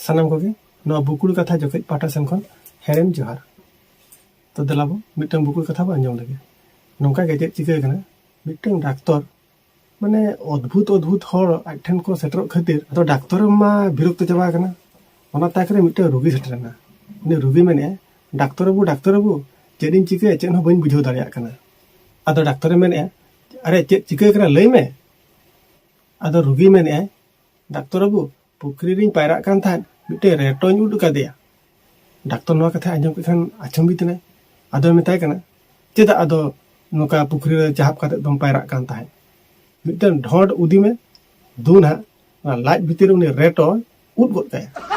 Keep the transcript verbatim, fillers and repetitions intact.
ᱥᱟᱱᱟᱢ ᱠᱚᱜᱮ ᱱᱚᱣᱟ ᱵᱩᱠᱩᱲ ᱠᱟᱛᱷᱟ ᱡᱚᱠᱷᱮᱡ ᱯᱟᱦᱴᱟ ᱥᱮᱱ ᱠᱷᱚᱱ ᱦᱮᱲᱮᱢ ᱡᱚᱦᱟᱨ᱾ ᱛᱚ ᱫᱮᱞᱟ ᱵᱚ ᱢᱤᱫᱴᱟᱝ ᱵᱩᱠᱩᱲ ᱠᱟᱛᱷᱟ ᱵᱚ ᱟᱸᱡᱚᱢ ᱞᱮᱜᱮ᱾ ᱱᱚᱝᱠᱟ ᱜᱮ ᱪᱮᱫ ᱪᱤᱠᱟᱹ ᱠᱟᱱᱟ, ᱢᱤᱫᱴᱟᱝ ᱰᱟᱠᱛᱚᱨ ᱢᱟᱱᱮ ᱚᱫᱽᱵᱷᱩᱛ ᱚᱫᱽᱵᱷᱩᱛ ᱦᱚᱲ ᱟᱡ ᱴᱷᱮᱱ ᱠᱚ ᱥᱮᱴᱮᱨᱚᱜ ᱠᱷᱟᱹᱛᱤᱨ ᱟᱫᱚ ᱰᱟᱠᱛᱚᱨ ᱢᱟ ᱵᱤᱨᱚᱠᱛᱚ ᱪᱟᱵᱟ ᱟᱠᱟᱱᱟ᱾ ᱚᱱᱟ ᱛᱟᱠ ᱨᱮ ᱢᱤᱫᱴᱟᱝ ᱨᱩᱜᱤ ᱥᱮᱴᱮᱨᱮᱱᱟ᱾ ᱩᱱᱤ ᱨᱩᱜᱤ ᱢᱮᱱᱮᱫᱼᱟ, "ᱰᱟᱠᱛᱚᱨ ᱵᱟᱹᱵᱩ, ᱰᱟᱠᱛᱚᱨ ᱵᱟᱹᱵᱩ, ᱪᱮᱫ ᱤᱧ ᱪᱤᱠᱟᱹᱭᱟ, ᱪᱮᱫ ᱦᱚᱸ ᱵᱟᱹᱧ ᱵᱩᱡᱷᱟᱹᱣ ᱫᱟᱲᱮᱭᱟᱜ ᱠᱟᱱᱟ᱾" ᱟᱫᱚ ᱰᱟᱠᱛᱚᱨᱮ ᱢᱮᱱᱮᱫᱼᱟ, "ᱟᱨᱮ, ᱪᱮᱫ ᱪᱤᱠᱟᱹ ᱠᱟᱱᱟ ᱞᱟᱹᱭ ᱢᱮ?" ᱟᱫᱚ ᱨᱩᱜᱤ ᱢᱮᱱᱮᱫᱼᱟᱭ, "ᱰᱟᱠᱛᱚᱨ ᱵᱟᱹᱵᱩ, ᱯᱩᱠᱷᱨᱤ ᱨᱤᱧ ᱯᱟᱭᱨᱟᱜ ᱠᱟᱱ ᱛᱟᱦᱮᱸᱫ, ᱢᱤᱫᱴᱮᱱ ᱨᱮᱴᱚᱧ ᱩᱰ ᱠᱟᱫᱮᱭᱟ᱾" ᱰᱟᱠᱛᱚᱨ ᱱᱚᱣᱟ ᱠᱟᱛᱷᱟ ᱟᱸᱡᱚᱢ ᱠᱮᱫ ᱠᱷᱟᱱ ᱟᱪᱚᱢᱵᱤᱛ ᱮᱱᱟᱭ᱾ ᱟᱫᱚᱭ ᱢᱮᱛᱟᱭ ᱠᱟᱱᱟ, "ᱪᱮᱫᱟᱜ ᱟᱫᱚ ᱱᱚᱝᱠᱟ ᱯᱩᱠᱷᱨᱤ ᱨᱮ ᱪᱟᱦᱟᱵ ᱠᱟᱛᱮ ᱫᱚᱢ ᱯᱟᱭᱨᱟᱜ ᱠᱟᱱ ᱛᱟᱦᱮᱸᱫ?" "ᱢᱤᱫᱴᱮᱱ ᱰᱷᱚᱸᱰ ᱩᱫᱤ ᱢᱮ, ᱫᱩ ᱱᱟᱦᱟᱜ ᱚᱱᱟ ᱞᱟᱡ ᱵᱷᱤᱛᱤᱨ ᱨᱮ ᱩᱱᱤ ᱨᱮᱴᱚ ᱩᱫ ᱜᱚᱫ ᱠᱟᱭᱟ᱾"